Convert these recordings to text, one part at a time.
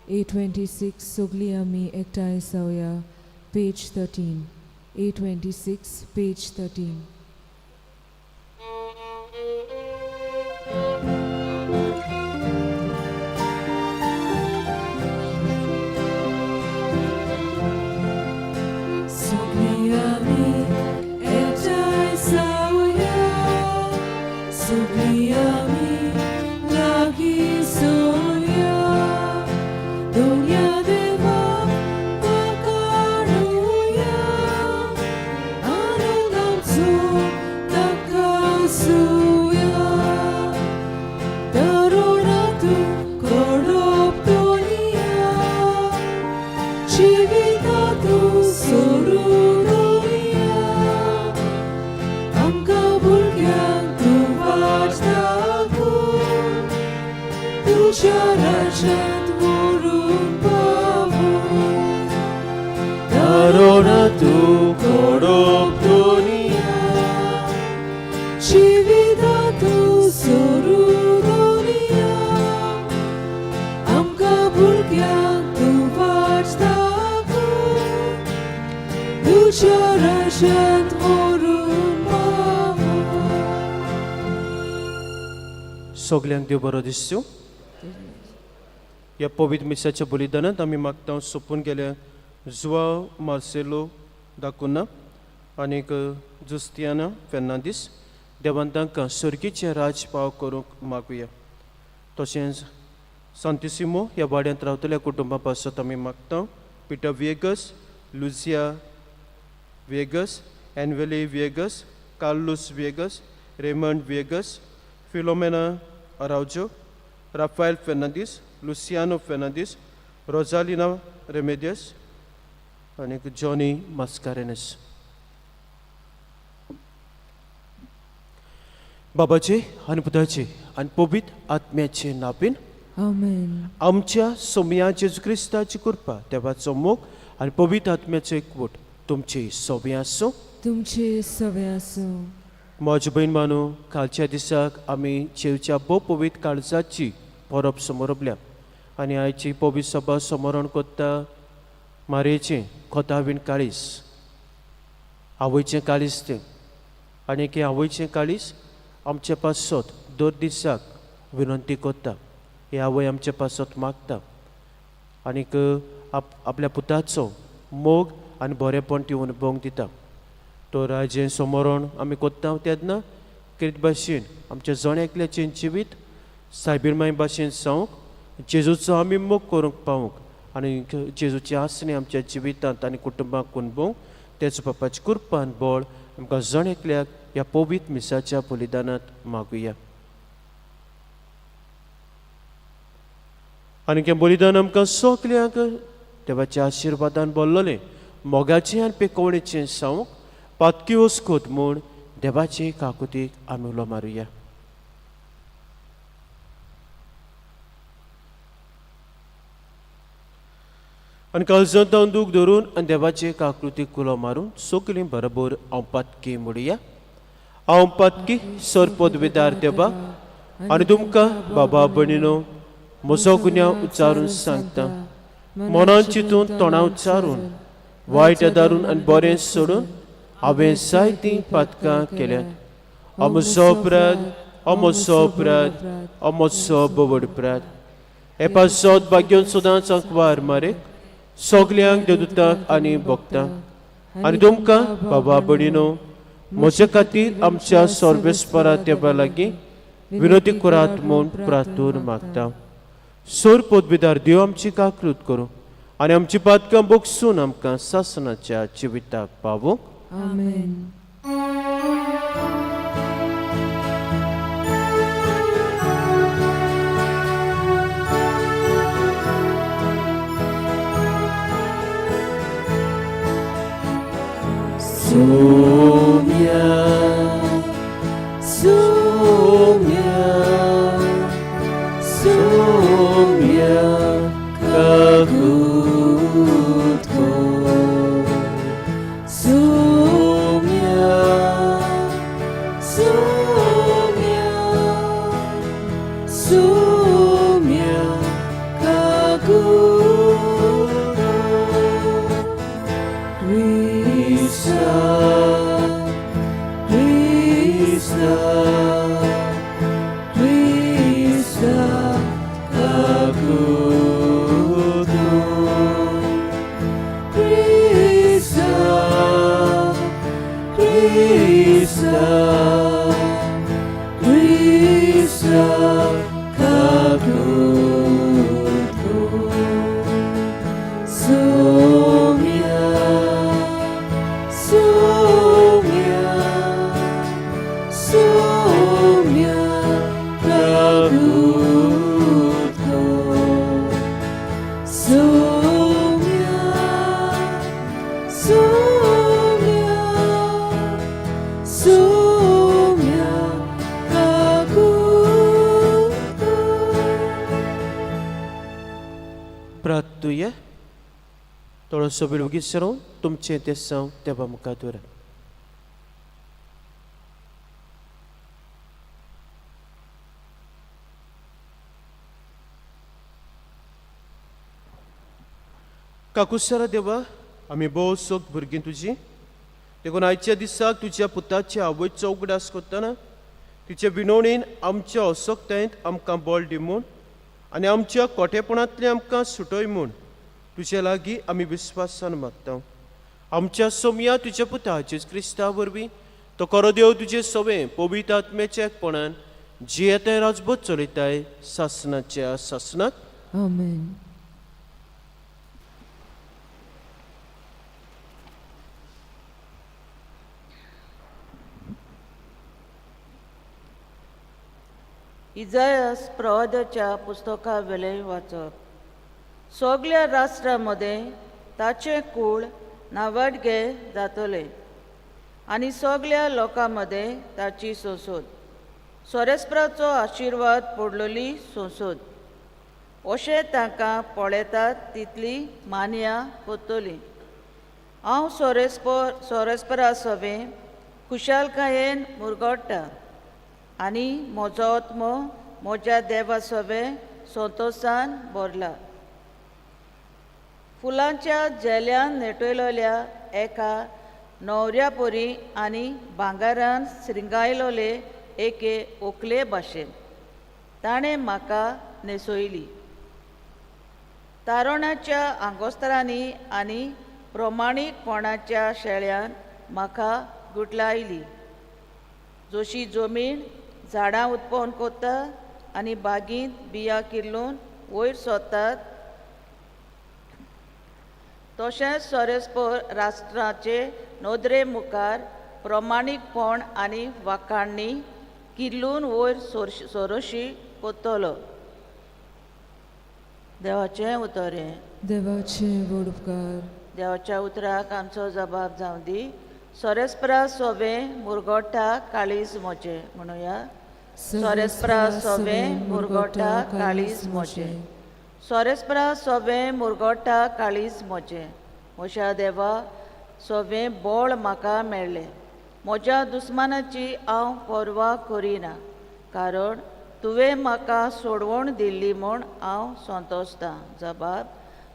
A26 सगळीं आमी एकठांय जावया, पेज 13. A26, page 13. सगळीं आमी एकठांय जावया, सगळीं आमी लागीं चलया, दोनया देवाक पकाडुया, आनंद आमचो ताका आसुया. तरुणातू कडप दोनिया, जिवितातू सोडू दोनिया, आमकां भुरग्यांक तूं वाट दाखोव, तुज्या राज्यांत व्हरून पावोव. दारोणा तूं कडप दुनिया, जिवितातू सोडू दोनिया, आमकां भुरग्यांक तूं वाट दाखोव, तुज्या राज्यांत व्हरून पावोव. सगल्यांक देव बरो दिसूं. ह्या पवित्र मिसाच्या बलिदानांत आमी मागता सोंपून गेल्या जुवाव मार्सेलो दाकुना आनीक जुस्तियाना फेर्नांदीस, देवान तांकां सर्गीचें राज पाव करूंक मागुया. तशेंच सांतिसिमो ह्या वाड्यांत रावतल्या कुटुंबा पासत आमी मागता पिटर व्हिएगस, लुझिया व्हिएगस, एनवेली व्हिएगस, कार्लूस व्हिएगस, रेमंड व्हिएगस, फिलोमेना अरावजो, राफायल फेर्नांदीस, लुसियानो फेर्नांदीस, रोजालिना रेमेदियस आनी जॉनी मास्कारेनस. बाबाचे आनी पुताचे आनी पवित्र आत्म्याचे नांवान. आमेन. आमच्या सोमया जेजू क्रिस्ताची कृपा, देवाचो मोग आनी पवित्र आत्म्याचो एकवट तुमचे सोबे आसूं. तुमचे सवे आसूं. म्हज्या भयण मानू, कालच्या दिसाक आमी जेवच्या भोव पवित्र काळजाची परब समोरपल्या आनी आयची पवित्र सभा समरण कोत्ता मारयेचें खोतावीण काळीस, आवयचें काळीस तें. आनी की आवयचें काळीस आमचे पासत दर दिसाक विनंती कोत्ता. ही आवय आमचे पासत मागता आनीक आपल्या पुताचो मोग आनी बरेंपण ती अनुभवंक दिता. तर आयजें समरण आमी कोत्ता तेन्ना कितें भाशेन आमच्या जण एकल्याचें जिवीत सायबीर माय भाशेन जावंक, जेजूचो आमी मोग करूंक पावूंक आनी जेजूची आसणी आमच्या जिवितांत आनी कुटुंबाक अनुभवंक तेच बापाची कृपान बळ आमकां जण एकल्याक ह्या पवित्र मिसाच्या बलिदानांत मागुया. आनी हें बलिदान आमकां सगल्यांक देवाच्या आशिर्वादान बोल्लोलें मोगाचें आनी पेकोवणेचें जावंक पातकी वस्कोत म्हूण देवाचे काकुतीक आमी उलो मारुया. आनी काळजांत दूख धरून आनी देवाचे काकृतीक उलो मारून सगलीं बरोबर हांव पातकी म्हणुया. हांव पातकी सरपदवेदार देवा आनी तुमकां बाबा भयणीनो म्हजो गुन्यांव उच्चारून सांगता. मनान चिंतून, तोंडा उच्चारून, वायट आदारून आनी बरें सोडून हांवें जायतीं पातकां केल्यात. अमसो अपराध, अमसो अपराध, अमसो बवड अपराध. हे पासत भाग्योन सदांच अंकवार मारेक सगल्यांक देवदूतांक आनी भक्तांक आनी तुमकां बाबा भयणीनो म्हजे खातीर आमच्या सर्वेस्परा देवा लागीं विनोदी करात म्हूण प्रार्थून मागता. सोर पदवीदार देव आमची काकृत करूं आनी आमची पातकां बोगसून आमकां सासणाच्या जिविताक पावूंक. आमेन. सोम्या, सोम्या, सोम्या काकूत कर. सोम्या. काकूत सोम्या सोम्या सोम्या काकूत सोम्या सोम्या सोम्या काकूत प्रार्थुया. थोडोसो वेळ वगीत सरोवन तुमचें तें साव देवा मुखार दवरात. काकुसरा देवा, आमी भोव सोग भुरगीं तुजी, देखून आयच्या दिसाक तुज्या पुताच्या आवयचो उगडास करतना तिचे विनवणेन आमच्या असक्तायेंत आमकां बळ दी म्हूण आनी आमच्या कोटेपणांतलें आमकां सुटय म्हूण तुजे लागीं आमी विस्वासान मागता. आमच्या सोमया तुज्या पुता जेजू क्रिस्ता वरवीं तो खरो देव तुजे सवें पवित्र आत्म्याच्या एकपणान जियेताय राजबोध चलयताय सासनाच्या सासनाक. आमेन. इजायस प्रवादाच्या पुस्तका वेलें वाचप. सगल्या राष्ट्रां मदें ताचें कूळ नावाडगे जातलें आनी सगल्या लोकां मदें ताची सोंसोद सोरेस्पराचो आशिर्वाद पडलोली सोंसोद अशें तांकां पळयतात तितली मान्या कोत्तली. हांव सोरेस्परा सवें खुशालकायेन मुरगोडटा आनी म्हजो आत्मो म्हज्या देवा सवें संतोसान भरला. फुलांच्या झेल्यान नेटयलोल्या एका न्हवऱ्या परी आनी भांगरान श्रृंगायलोले एके ओकले भाशेन ताणें म्हाका न्हेसयली. तारणाच्या आंगोस्तरांनी आनी प्रमाणीकपणाच्या शेळ्यान म्हाका गुटलायली. जशी जमीन झाडां उत्पन्न करता आनी बागींत बियां किल्लून वयर सोदतात तशेंच सोरेस्पर राष्ट्राचे नदरे मुखार प्रमाणीकपण आनी वाखाणणी किल्लून वयर सोरोशी कोत्तलो. देवाचें उतर हें. देवाचें व्हड उपकार. देवाच्या उतराक आमचो जबाब जावं दी. सोरेस्परा सोबें मुरगोटा काळीज म्हजें म्हणुया. सोरेस्परा सोबें मुरगोटा काळीज म्हजें. सोरेस्परा सोबें मुरगोटा काळीज म्हजें. म्हज्या देवा सोबें बळ म्हाका मेळ्ळें. म्हज्या दुस्मानाची हांव पर्वा करिना, कारण तुवें म्हाका सोडवण दिल्ली म्हूण हांव संतोसतां. जबाब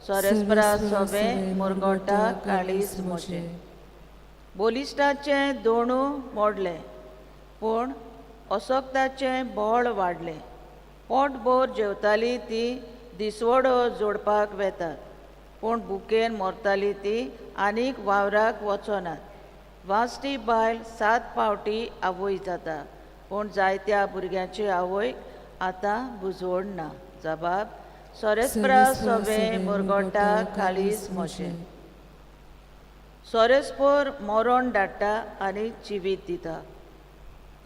सोरेस्परा सोबें मुरगोटा काळीज म्हजें. बलिश्टाचें दोणू मोडलें पूण असक्ताचें बळ वाडलें. पोटभर जेवताली ती दिसवडो जोडपाक वेतात पूण भुकेन मरताली ती आनीक वावराक वचनात. वांसटी बायल 7 फावटी आवय जाता पूण जायत्या भुरग्यांची आवयक आतां बुजवण ना. जबाब सोरेस्परा सोबें मुरगोटा काळीज म्हजें. सोरेस्पोर मरण धाडटा आनी जिवीत दिता.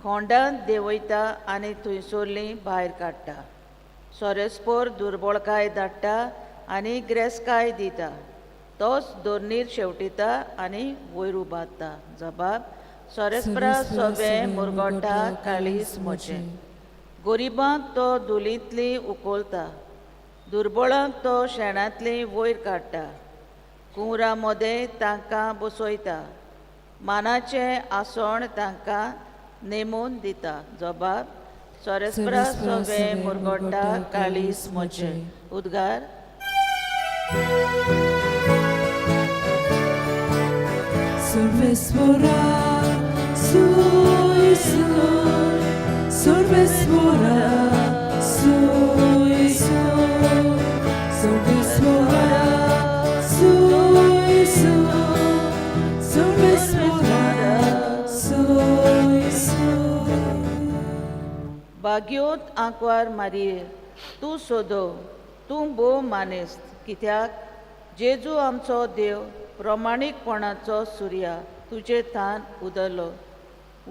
खोंडांत देंवयता आनी थंयसरली भायर काडटा. सोरेस्पोर दुर्बळकाय धाडटा आनी ग्रेसकाय दिता. तोच दोर्नीर शेवटिता आनी वयर उबारता. जबाब सोरेस्परा सोबें मुरगोटा काळीज म्हजें. गरिबांक तो धुलींतली उखलता, दुर्बळांक तो शेणांतली वयर काडटा. कुंवरा मदें तांकां बसयता, मानाचें आसण तांकां नेमून दिता. जबाब सोरेस्परा सोबें मुरगोटा काळीज म्हजें. उद्गार. Sorvespora, soy soy, sorvespora, soy soy, sorvespora, soy soy, sorvespora, soy soy. भाग्योत आंकवार मारिये, तूं सोदो, तूं भोव मानेस्त, कित्याक जेजू आमचो देव प्रमाणीकपणाचो सुर्या तुजे थान उदलो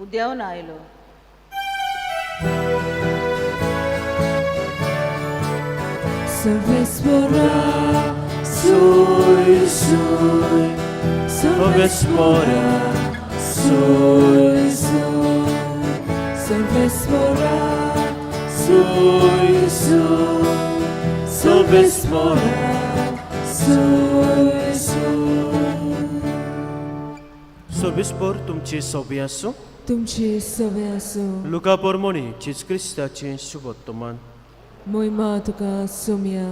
उदेवन आयलो. सर्वेस्परा सुय सुय, सर्वेस्परा सुय सुय, सर्वेस्परा सुय सुय, सर्वेस्परा सुय सुय. सोबिस्पोर तुमची सोबी आसूं. तुमची सवे आसूं. लुका पोरमोणी जेजू क्रिस्ताचें शुभोत्तमान. मोहिमा तुका सोम्या.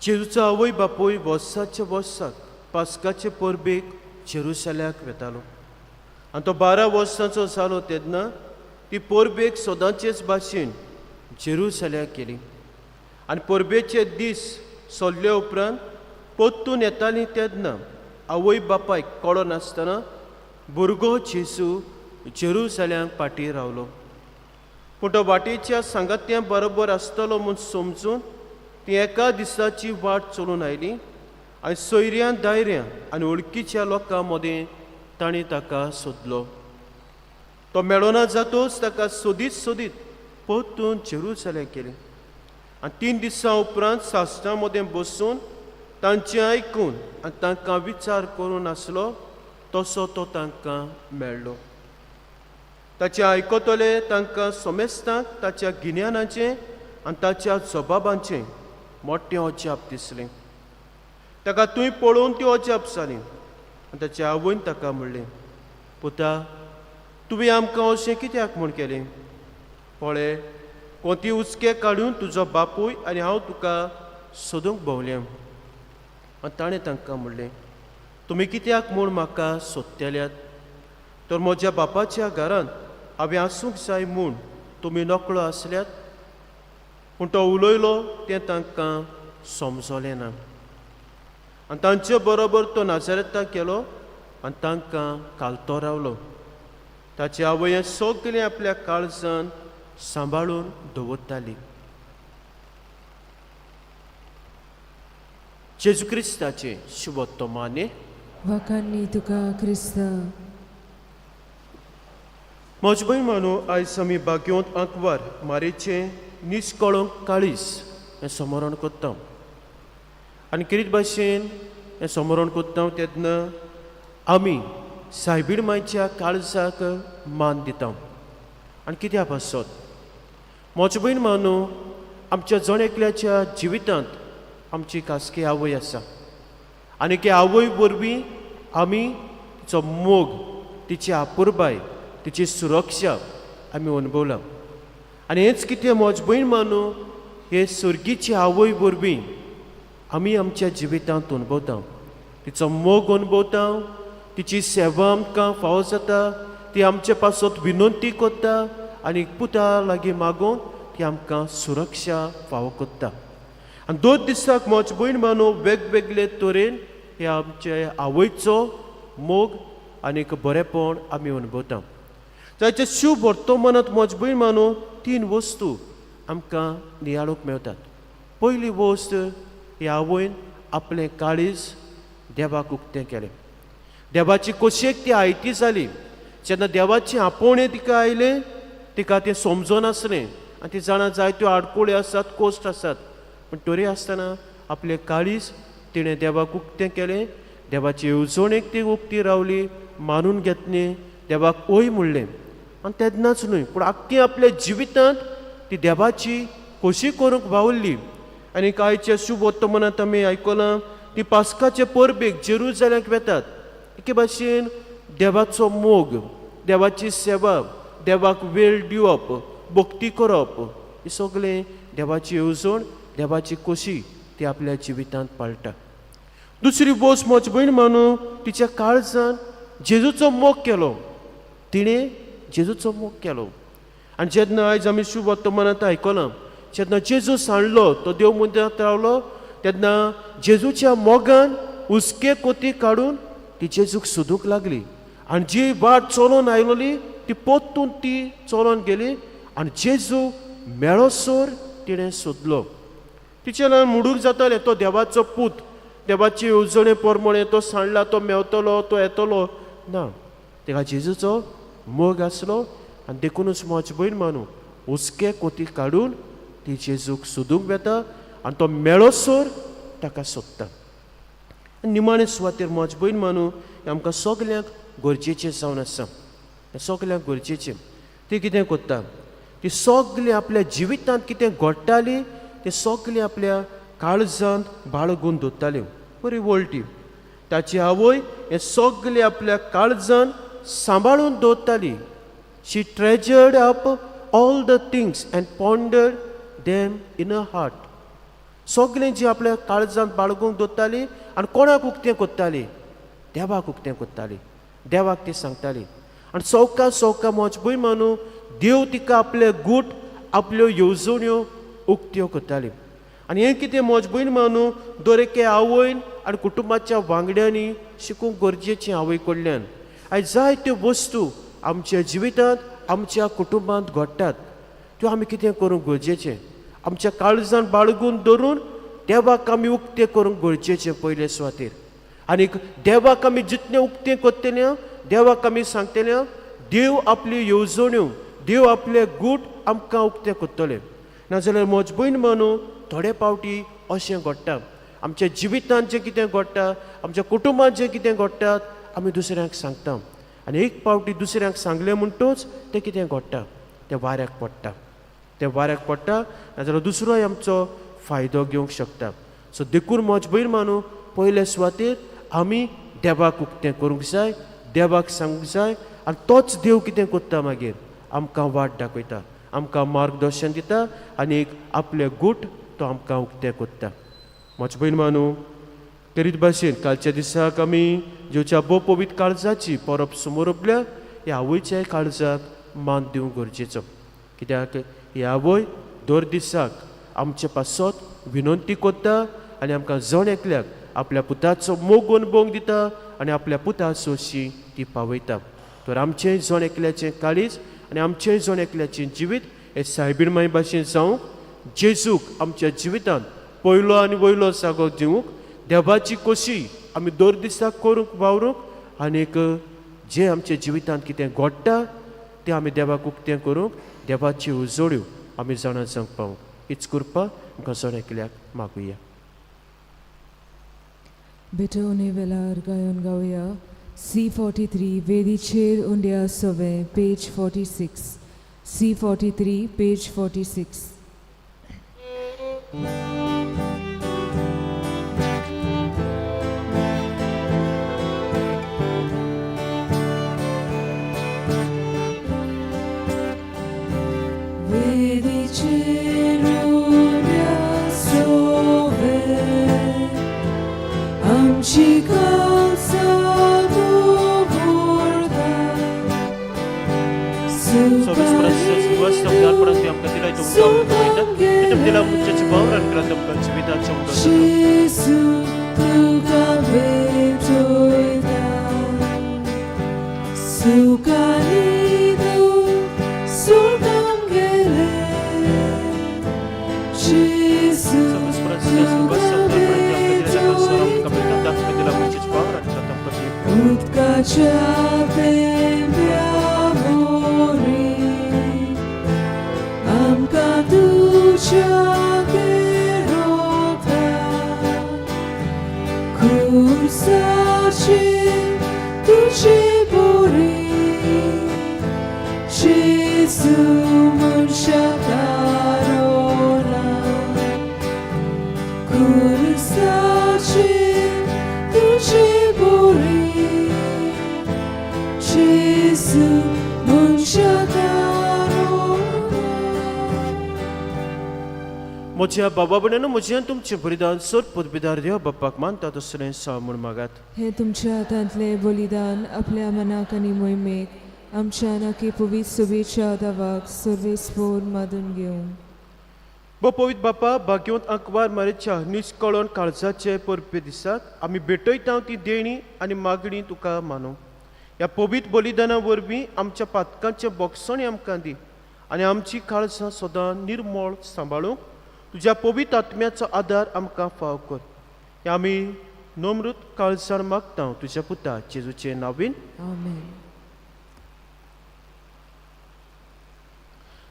जेजूचो आवय बापूय वर्साच्या वर्साक पास्काचे परबेक जेरुसल्याक वेतालो आनी तो 12 वर्सांचो जालो तेन्ना ती परबेक सदांचेच भाशेन जेरुसल्याक गेली. आनी परबेचे दीस सोल्ले उपरांत परतून येताली तेन्ना आवय बापायक कळो नासतना भुरगो जेजू जेरुसल्याक फाटीं रावलो. पूण तो वाटेच्या सांगात्यां बरोबर आसतलो म्हूण समजून ती एका दिसाची वाट चलून आयली आनी सोयऱ्यां दायऱ्यां आनी वळखीच्या लोकां मदें तांणी ताका सोदलो. तो मेळना जातोच ताका सोदीत सोदीत परतून जेरुसलेम केली. आनी 3 दिसां उपरांत सासणां मदें बसून तांचें आयकून आनी तांकां विचार करून आसलो तसो तो तांकां मेळ्ळो. ताचें आयकतले तांकां समेस्तांक ताच्या गिन्यानाचें आनी ताच्या जबाबांचें मोटें अजाप दिसलें. ताका थंय पळोवन ती अजाप जाली आनी ताच्या आवयन ताका म्हणलें, पुता, तुवें आमकां अशें कित्याक म्हूण केलें? पळय, कोती उचके काडून तुजो बापूय आनी हांव तुका सोदूंक भोंवलें. आनी ताणें तांकां म्हणलें, तुमी कित्याक म्हूण म्हाका सोदतल्यात? तर म्हज्या बापाच्या घरांत हांवें आसूंक जाय म्हूण तुमी नकळो आसल्यात? पूण तो उलयलो तें तांकां समजलें ना. आनी तांचे बरोबर तो नाजारेताक गेलो आनी तांकां कालतो रावलो. ताची आवय हें सगळें आपल्या काळजान सांबाळून दवरताली. जेजू क्रिस्ताचें शुभोत्तमाने. वाखाणनी तुका क्रिस्ता. म्हज भयमानो, आयज आमी भाग्योंत आंकवार मारेचें निस्कळंक काळीज हें समरण करता. आनी किरीत भाशेन हें समरण करता तेन्ना आमी सायबीण मायच्या काळजाक मान दिता. आनी कित्या पासत म्हज भयण मानो, आमच्या जण एकल्याच्या जिवितांत आमची खासगी आवय आसा आनी की आवय वरवीं आमी तिचो मोग, तिची आपुरबाय, तिची सुरक्षा आमी अणभवला. आनी हेंच कितें म्हज भयण मानू, हे सर्गीची आवय वरवीं आमी आमच्या जिवितांत अणभवता. तिचो मोग अणभवता, तिची सेवा आमकां फावो जाता, ती आमचे पासत विनंती करता आनी पुता लागीं मागून ती आमकां सुरक्षा फावो करता. आनी 2 दिसाक म्हज भयण मानू वेगवेगळे तरेन हे आमचे आवयचो मोग आनीक बरेंपण आमी अणभवता. ताच्या शुभ वर्तमानांत म्हज भयण मानू 3 वस्तू आमकां नियाळूंक मेळटात. पयली वस्त, ही आवयन आपलें काळीज देवाक उक्तें केलें. देवाची कोशेक ती आयती जाली. जेन्ना देवाचें आपोवणें तिका आयलें, तिका तें समजनासलें आनी ती जाणा जायत्यो आडकुळ्यो आसात, कोश्ट आसात, पूण तरी आसतना आपलें काळीज तिणें देवाक उक्तें केलें. देवाचे येवजणेक ती उक्ती रावली, मानून घेतली, देवाक ओय म्हणलें. आनी तेन्नाच न्हय पूण आख्खें आपल्या जिवितांत ती देवाची खोशी करूंक वावुरली. आनी आयच्या शुभ वर्तमानांत आमी आयकलां ती पास्काचे परबेक जेरुजाल्याक वेतात. एके भाशेन देवाचो मोग, देवाची सेवा, देवाक वेळ दिवप, भक्ती करप, हें सगळें देवाची येवजण, देवाची खोशी ती आपल्या जिवितांत पाळटा. दुसरी वस्त म्हज भयण मानू, तिच्या काळजान जेजूचो मोग केलो. तिणें जेजूचो मोग केलो. आनी जेन्ना आयज आमी शुभ वर्तमानांत आयकलां, जेन्ना जेजू सांडलो, तो देव मंदिरांत रावलो, तेन्ना जेजूच्या मोगान हुस्के कोती काडून ती जेजूक सोदूंक लागली. आनी जी वाट चलोन आयलोली ती परतून ती चलोन गेली. आनी जेजू मेळोसर तिणें सोदलो. तिचें ल्हान मुडूक जातालें, तो देवाचो पूत, देवाचे येवजणे प्रमाणे तो सांडला, तो मेवतलो, तो येतलो ना. तेका जेजूचो मोग आसलो आनी देखुनूच म्हज भयण मानू हुस्के कोती काडून ती जेजूक सोदूंक वेता आनी तो मेळोसर ताका सोदता. आनी निमाणे सुवातेर म्हज भयण मानू आमकां सगल्यांक गरजेचें जावन आसा, हें सगल्यांक गरजेचें. ती कितें करता, ती सगळें आपल्या जिवितांत कितें घडटाली तें सगळें आपल्या काळजांत बाळगून दवरताल्यो. बरी वळटी ताची आवय हें सगळें आपल्या काळजान सांबाळून दवरताली. She treasured up all the things and pondered them in a heart. सगळें जी आपल्या काळजांत बाळगूंक दवरताली आनी कोणाक उक्तें करताली, देवाक उक्तें करताली, देवाक ती सांगताली. आनी सवका सवका म्हज भंय मानू देव तिका आपले गूट, आपल्यो येवजण्यो उक्त्यो करताली. आनी हें कितें म्हज भयण मानू दर एके आवयन आनी कुटुंबाच्या वांगड्यांनी शिकूंक गरजेचें आवय कडल्यान. आयज जायत्यो वस्तू आमच्या जिवितांत आमच्या कुटुंबांत घडटात त्यो आमी कितें करूंक गरजेचें, आमच्या काळजान बाळगून दवरून देवाक आमी उक्तें करूंक गरजेचें पयले सुवातेर. आनीक देवाक आमी जितलें उक्तें करतले, देवाक आमी सांगतले, देव आपल्यो येवजण्यो, देव आपले गूट आमकां उक्तें करतले. नाजाल्यार म्हज भयण मानू थोडे फावटी अशें घडटा आमच्या जिवितांत जें कितें घडटा, आमच्या कुटुंबांत जें कितें घडटा आमी दुसऱ्यांक सांगता आनी एक फावटी दुसऱ्यांक सांगलें म्हणटूच तें कितें घडटा, तें वाऱ्याक पडटा, तें वाऱ्याक पडटा, नाजाल्यार दुसरोय आमचो फायदो घेवंक शकता. सो देखून म्हज भयण मानू पयले सुवातेर आमी देवाक उक्तें करूंक जाय, देवाक सांगूंक जाय आनी तोच देव कितें करता मागीर आमकां वाट दाखयता, आमकां मार्गदर्शन दिता आनी एक आपले गूट तो आमकां उक्तें करता. म्हज भयण मानू करीत भाशेन कालच्या दिसाक आमी जेवच्या भोव पवित्र काळजाची परब समोर ह्या आवयच्याय काळजाक मान दिवंक गरजेचो, कित्याक ही आवय दर दिसाक आमचे पासत विनंती करता आनी आमकां जण एकल्याक आपल्या पुताचो मोग अणभवंक दिता आनी आपल्या पुता सोशी ती पावयता. तर आमचें जण एकल्याचें काळीज आनी आमचें जण एकल्याचें जिवीत हें सायबीण माय भाशेन जावंक, जेजूक आमच्या जिवितांत पयलो आनी वयलो जागो दिवंक, देवाची कोशी आमी दर दिसाक करूंक वावरूंक आनीक जें आमच्या जिवितांत कितें घडटा तें आमी देवाक उक्तें करूंक, देवाची उजोड्यो आमी जाणा जावंक पावूंक हीच कृपा आमकां जण एकल्याक मागुया. भेटवणे वेळार गायन गावया C43 वेदीचेर उंड्या सवे पेज 46 C43 page 46. वेदीचेर उंड्या सवे आमची काळजां दवरता. जेजू तुका भेटयता, सुखांनी दुख सुखां गेलें. जेजू तुका भेटयता, उदकाच्या थेंब्या वरी आमकां तुज्या रोता. खुर्साचेर तुजे बरी जेजू मनशा तारोना. खुर्साचेर तुजे बरी जेजू मनशा तारोना. म्हज्या बाबा भयणांनो, म्हजें आनी तुमचें बलिदान सर पदवीदार देव बाप्पाक मानता तसलें सा म्हूण मागात. हे तुमच्या हातांतलें बलिदान आपल्या मनाक आनी मोहिमेक आमच्या नाकी पवित्र सुबेच्या दावाक सर्वेस्पोर मादून घेवं. बो पवित्र बापा, भाग्यवंत आंकवार मारेच्या निस्कळण काळजाचे परबे दिसाक आमी भेटयता ती देणी आनी मागणी तुका मानू. ह्या पवित्र बलिदाना वरवीं आमच्या पातकांचें बोगसण आमकां दी आनी आमची काळजां सदां निर्मळ सांबाळूंक तुज्या पवित्र आत्म्याचो आदार आमकां फाव कर. हें आमी नमृत काळजान मागता तुज्या पुता जेजूचे नांवीन. आमेन.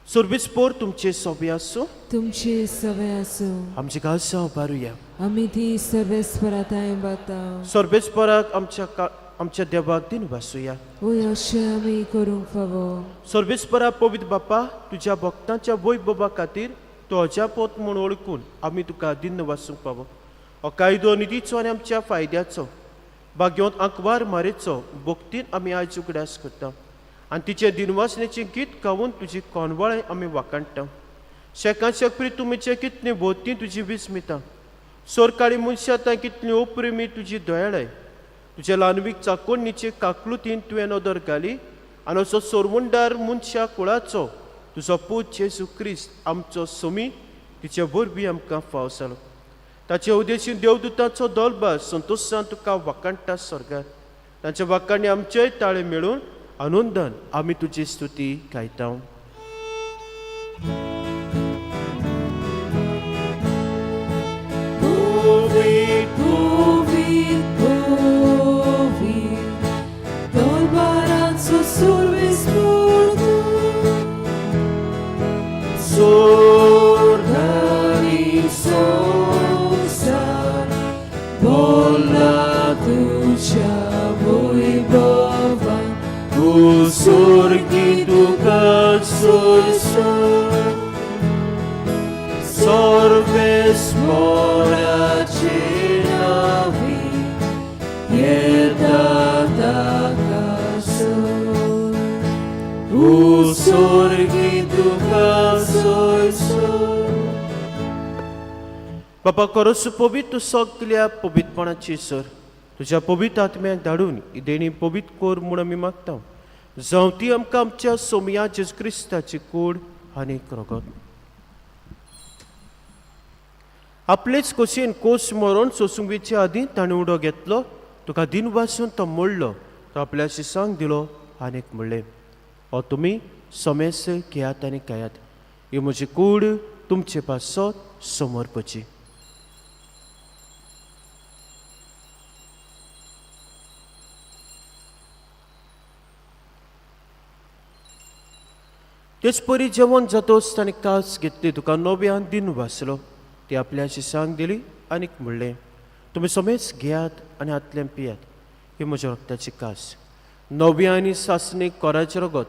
सर्वेस्पोर तुमचे सोबे आसूं. तुमचे सवे आसूं. आमची काळजां उबारुया. आमी ती सर्वेस्पराताय बाता. सर्वेस्पराक आमच्या देवाक दिन वासूया. वय अशें आमी करूंक फावो. सर्वेस्परा पवित्र बापा, तुज्या भक्तांच्या वैभवा खातीर तूं अजापोत म्हूण वळखून आमी तुका दिन्न वासूंक पावो. हो कायदो निधीचो आनी आमच्या फायद्याचो भाग्योंत आंकवार मारेचो भक्तीन आमी आयज उगडास करता आनी तिचे दिनवासनेचें गीत गावन तुजी कोनवाळें आमी वाखाणटा. शेकान शेक प्री तुमीचे कितली भोवती तुजी विस्मिता सोरकाळी मनशां तां कितली ओप्रेमी तुजी दयाळाय. तुज्या ल्हानवीक चाकोडणीचे काकलुतीन तुवें नदर घाली आनी असो सोरवंडार मनशा कुळाचो तुजो पूत जेजू क्रिस्त आमचो सोमी तिचे वरवीं आमकां फाव जालो. ताचे उद्देशीन देवदूतांचो दलबास संतोशान तुका वाखाणटा स्वर्गार. तांच्या वाखाणी आमचेय ताळे मेळून आनंदान आमी तुजी स्तुती गायता. Sordani sosa bola tuja voibova Usurgi tuka sosa Sorves mora cenavi Ietata casoi Usurgi tuka sosa. बाबा करोस पवित्र सगल्या पवित्रपणाची सर तुज्या पवित्र आत्म्याक धाडून ही देणी पवित्र कर म्हूण आमी मागता. जावं ती आमकां आमच्या सोमया जेजू क्रिस्ताची कूड आनी रगत. आपलेच खोशयेन कोस मरोन सोसूंक वचचे आदीं ताणें उडो घेतलो, तुका दिन वासून तो मोडलो, तो आपल्या शिसांक दिलो आनीक म्हणलें, हो तुमी समेस घेयात आनी खायात, ही म्हजी कूड तुमचे पासत समर्पची. तेच परी जेवण जातोच ताणें कास घेतली, तुका नव्यान दिन वाचलो, ती आपल्या शिसांक दिली आनीक म्हणलें, तुमी समेच घेयात आनी हातल्यान पियात, ही म्हज्या रक्ताची कास, नव्या आनी सासणीक कोराचें रगत,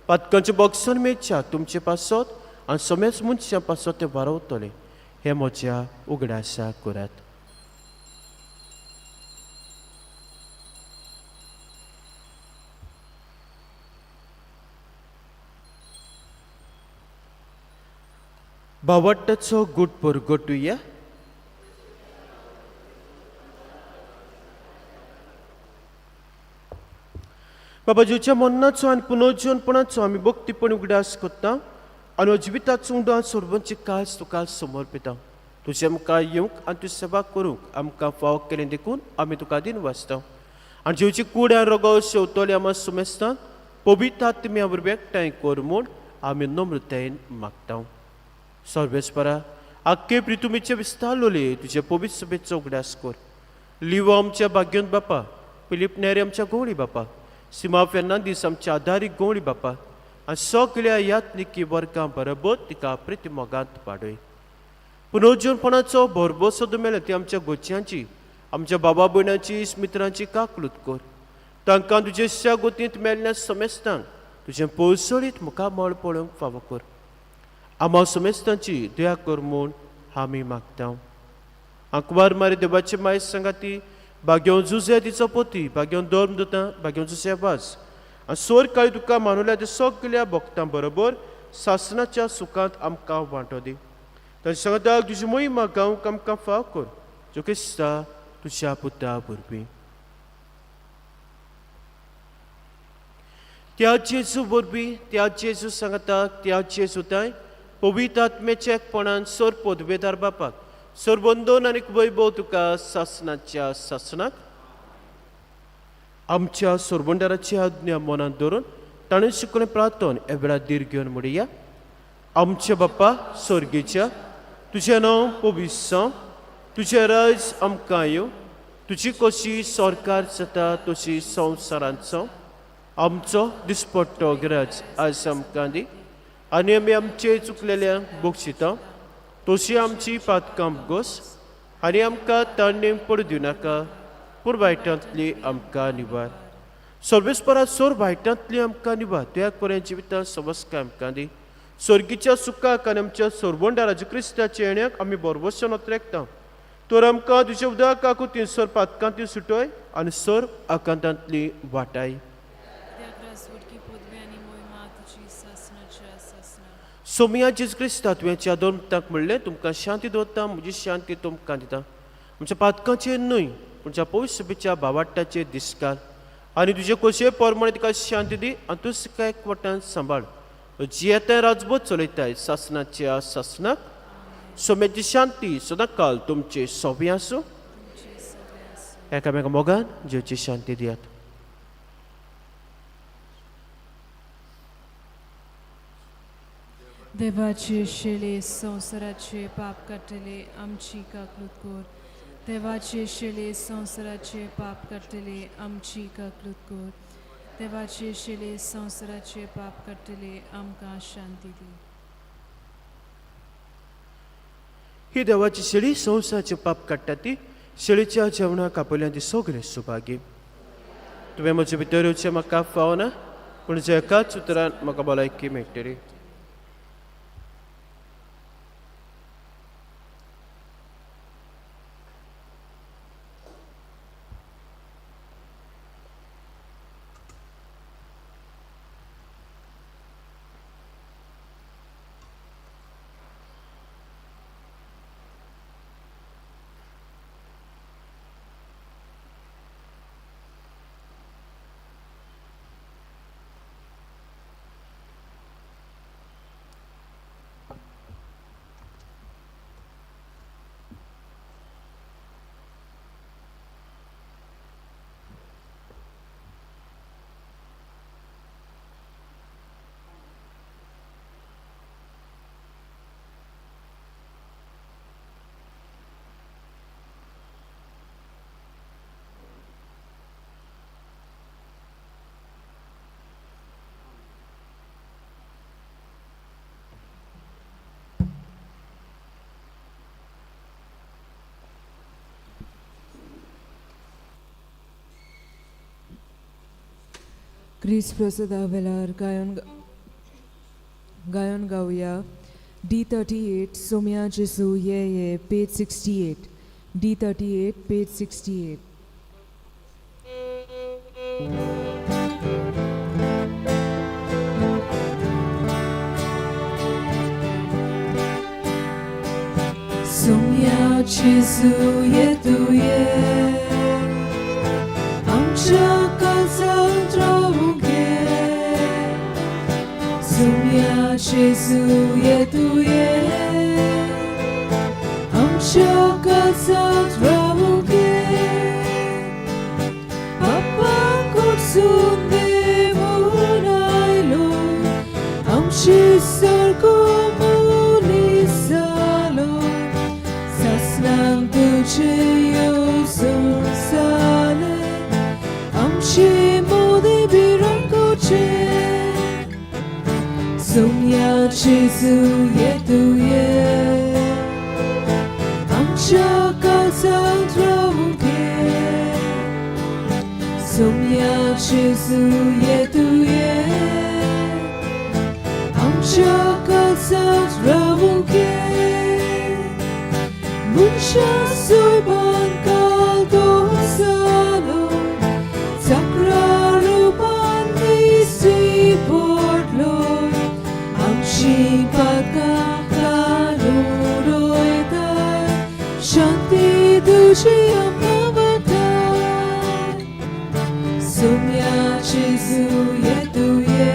पातकांचें बॉक्सन मेळच्या तुमचे पासत आनी समेच मनशां पासत तें वारवतलें, हें म्हज्या उगडासा करात. बावट्टाचो गुट परगटुया. बाबा जेच्या मरणाचो आनी पुनर्जीवनपणाचो आमी भक्तीपण उगडास करता आनी जिविताचो उंडो सर्वांची कास तुका समर्पिता. तुजे मुखार येवंक आनी तुजी सेवा करूंक आमकां फावो केलें देखून आमी तुका दिन वाचता आनी जेवची कूड आनी रोगो शेवतले आमा सुमेस्तान पवित्र आत्म्या वरवीं एकठांय कर म्हूण आमी नम्रतायेन मागता. सर्वेस्परा आख्खे प्रितुमीचे विस्तारलोले तुजे पवित्र सभेचो उगडास कर. लिवो आमच्या भाग्योन बापा, फिलीप नेरी आमच्या गवळी बापा, सीमा फेर्नांदीस आमच्या आदारीक गवळी बापा आनी सगळ्या यात्निकी वर्गां बरोबर तिका प्रिती मोगांत पाडय. पुनर्जीवनपणाचो भरभोस सदां मेळ्ळा ती आमच्या गोच्यांची, आमच्या बाबा भयणांची, मित्रांची काकलूत कर. तांकां तुजे गोतींत मेळ्ळ्या समेस्तांक तुजें पळसळीत मुखामळ पळोवंक फावो कर. आमा समेस्तांची दया कर म्हूण आमी मागता. आंकवार मारी देवाचे माय सांगाती भाग्यों जुजे तिचो पोती, भाग्यों धर्म दुता, भाग्यों जुजे वास आनी सोर काळी तुका मानुल्या ते सगल्या भक्तां बरोबर सासनाच्या सुखांत आमकां वांटो दी. तांच्या सांगाताक तुजी मोहिमा गावंक आमकां फाव कर, जो क्रिस्ता तुज्या पुता वरवीं. त्या जेजू वरवीं, त्या जेजू सांगाताक, त्या जेजू ताय पवित्र आत्म्याच्या एकपणान सर पदवेदार बापाक सरबंदोन आनी वैभव तुका सासनाच्या सासनाक. आमच्या सोरबंडाराची आज्ञा मनांत धरून ताणें शिकलें प्रार्थन ह्या वेळार धीर घेवन म्हणया. आमच्या बाप्पा स्वर्गेच्या, तुजें नांव पवित्र जावं, तुजें राज आमकां येवं, तुजी कशी सरकार जाता तशी संवसारांत जावं. आमचो दिसपट्टो गिराज आज आमकां दी आनी आमी आमचे चुकलेल्यांक बक्षिता तशी आमची पातकां गोस आनी आमकां ताणें पडूं दिवनाका, पूण वायटांतली आमकां निवार. सर्वेस्परा सोर वायटांतली आमकां निवार, तुया कोऱ्या जिवितांत समस्काय आमकां दी. स्वर्गीच्या सुखाक आनी आमच्या सोरवंडाराज क्रिस्ताच्या येण्याक आमी बरवसन ओत्रेकता. तर आमकां तुज्या उदक आकुतीन सर पातकांतली सुटय आनी सर आकांतांतली वाटाय. सोमया जेजू क्रिस्ता, तुवें दोन म्हणलें, तुमकां शांती दवरता, म्हजी शांती तुमकां दिता. आमच्या पातकांचेर न्हय पूण ज्या पवित्र सभेच्या भावाट्टाचेर दिसकाल आनी तुजे खोशये प्रमाणे तिका शांती दी आनी तूं तिका एकवटान सांबाळ. जियेताय राजबोध चलयताय सासनाच्या सासनाक. सोम्याची शांती सदांकाल तुमचे सोबी आसूं. एकामेका मोगान जेवची शांती दियात. देवाचे शेळे संवसाराचे पाप काडटले आमची काकलूत कर. देवाचे शेळे संवसाराचे पाप काडटले आमची काकलूत कर. देवाचे शेळे संवसाराचे पाप काडटले आमकां शांती दी. ही देवाची शेळी संवसाराचे पाप काडटा ती शेळीच्या जेवणाक आपयल्या ती सगळे सुभागी. तुवें म्हजे भितर येवचें म्हाका फावना, पूण जे एकाच उतरान म्हाका भलायकी मेळटली. क्रिस प्रसादा वेळार गायन गावया. D38 Somya Jesu ये ये, पेज 68. D38 page 68. Somya Jesu ये तू ये, आमच्या काळजांत रावूंक ये. सोम्या जेजू ये तूं ये, आमच्या काळजांत रावूंक ये. बाप्पा कडसून देवून आयलो, आमचे सारको मनीस जालो. सासणांक तुजें येवजण जालें, आमचे मदें भिरांत करचें. सोम्या जेजू ये तूं ये, आमच्या काळजांत रावूंक ये. सोम्या जेजू ये तूं ये, आमच्या काळजांत रावूंक ये. मनशा सोयबान काल तो जालो, चाकरा रुपान दिश्टी पडलो. आमची पातकां काडून उडयताय, शांती तुजी आमकां वाटाय. सोम्या जेजू ये तूं ये,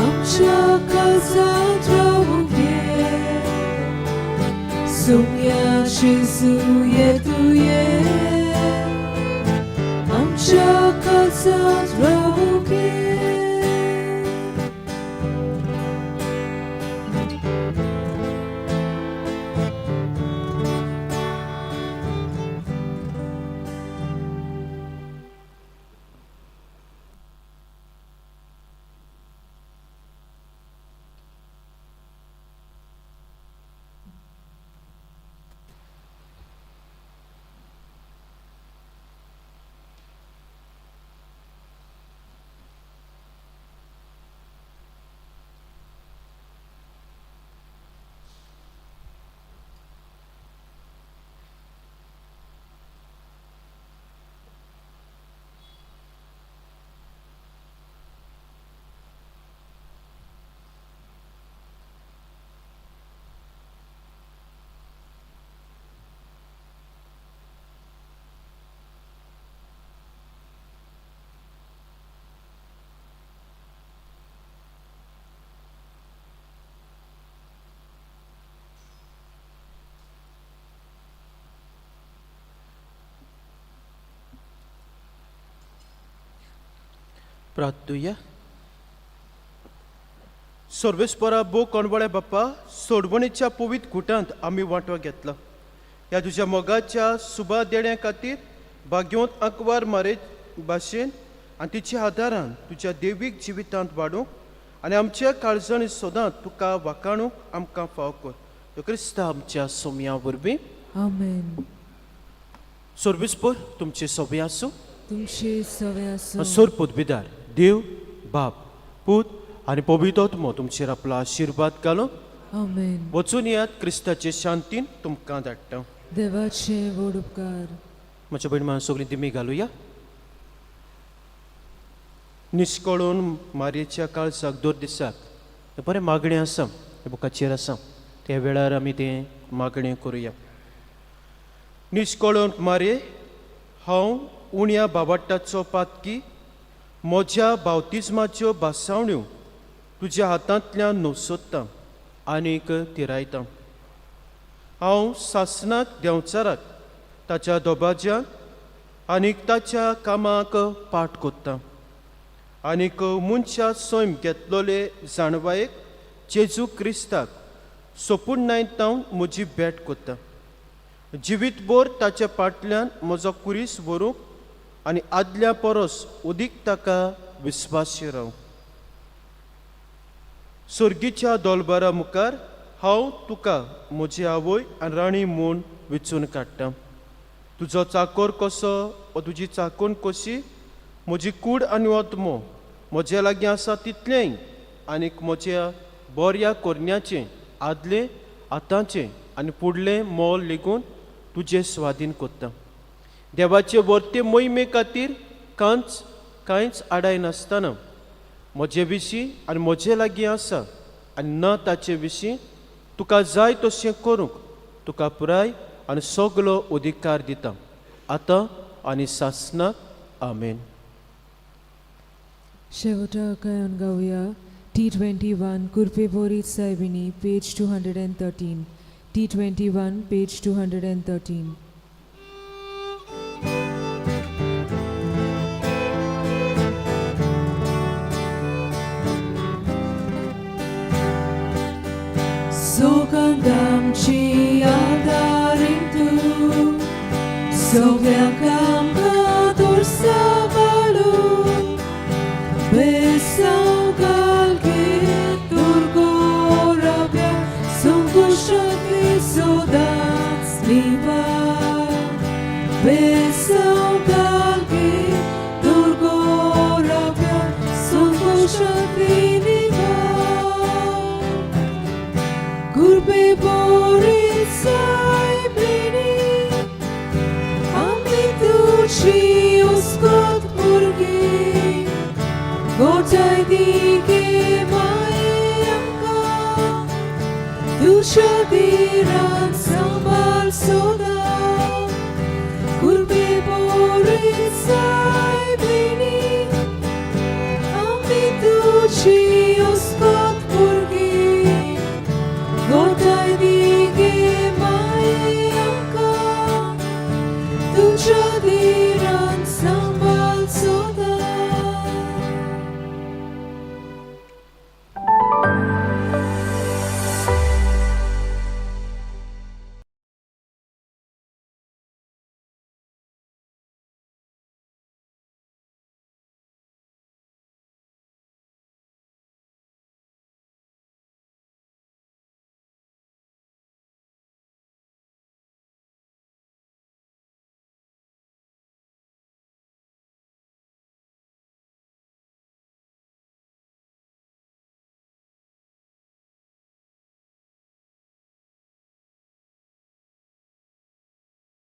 आमच्या काळजांत रावूंक ये. सोम्या जेजू ये तूं ये, आमच्या काळजांत रावूंक ये. प्रार्थुया. सर्वेस्परा भो कोणवळे बाप्पा, सोडवणीच्या पवित्र गुटांत आमी वांटो घेतला. ह्या तुज्या मोगाच्या सुबा देण्या खातीर भाग्यवंत आंकवार मारे भाशेन आनी तिच्या आदारान तुज्या देवीक जिवितांत वाडूंक आनी आमच्या काळजांनी सदांच तुका वाखाणूंक आमकां फाव कर. तो क्रिस्ता आमच्या सोमया वरवीं. आमेन. सर्वेस्पर तुमचे सोबे आसूं. तुमचे सवे आसूं. सोर पदवीदार देव बाप, पूत आनी पवित्र आत्मो तुमचेर आपलो आशिर्वाद घालून. आमेन. वचून येयात, क्रिस्ताचे शांतीन तुमकां धाडटा. देवाचे व्हड उपकार. म्हज्या भयण मान सगळीं दिमी घालुया. निश्कळून मारयेच्या काळजाक दर दिसाक हें बरें मागणें आसा, हें बुकाचेर आसा. त्या वेळार आमी तें मागणें करुया. निश्कळून मारये, हांव उण्या बाबाट्टाचो पातकी, म्हज्या बावतिज्माच्यो भासावण्यो तुज्या हातांतल्यान नोसोत्तां आनीक तिरायतां. हांव सासणाक देंवचाराक ताच्या दोबाज्याक आनीक ताच्या कामाक पाठ कोत्तां आनीक मनशा सैम घेतलोले जाणवायेक जेजू क्रिस्ताक सोपूण नायतावन म्हजी भेट कोत्ता. जिवीतभर ताच्या फाटल्यान म्हजो कुरीस व्हरूंक आनी आदल्या परस अदीक ताका विस्वासी रावंक. सर्गीच्या दोलबारा मुखार हांव तुका म्हजी आवय आनी राणी म्हूण विचून काडटा. तुजो चाकोर कसो वा तुजी चाकोन कशी म्हजी कूड आनी आत्मो म्हज्या लागीं आसा तितलेंय आनीक म्हज्या बऱ्या करण्याचें आदलें, आतांचें आनी फुडलें मोल लेगून तुजे स्वाधीन कोत्ता. देवाचे वर्ते मोहिमे खातीर कांच कांयच आडाय नासतना म्हजे विशीं आनी म्हजे लागीं आसा आनी ना ताचे विशीं तुका जाय तशें करूंक तुका पुराय आनी सगलो अधिकार दिता, आतां आनी सासणाक. आमेन. शेवटाक गायन गावया T21, कुर्पे बोरीत सायबिणी, page 213. T21, page 213. सोगंदामची आदारीं तूं, सगळ्यांक आमकां दुर्साबालू, बेसाव घालगे दुर्गोराब्या, संकुशांतली सदांच निवार. बेसाव घालगे दुर्गोराब्या, संकुशांतली निवार. कुर्बे बोरी सायबिणी, आमी तुजी उस्कोत भुरगीं, गोठाय दी गे माये आमकां, तुज्या दिरान सांबाळ सदां. कुर्बे बोरी सायबिणी.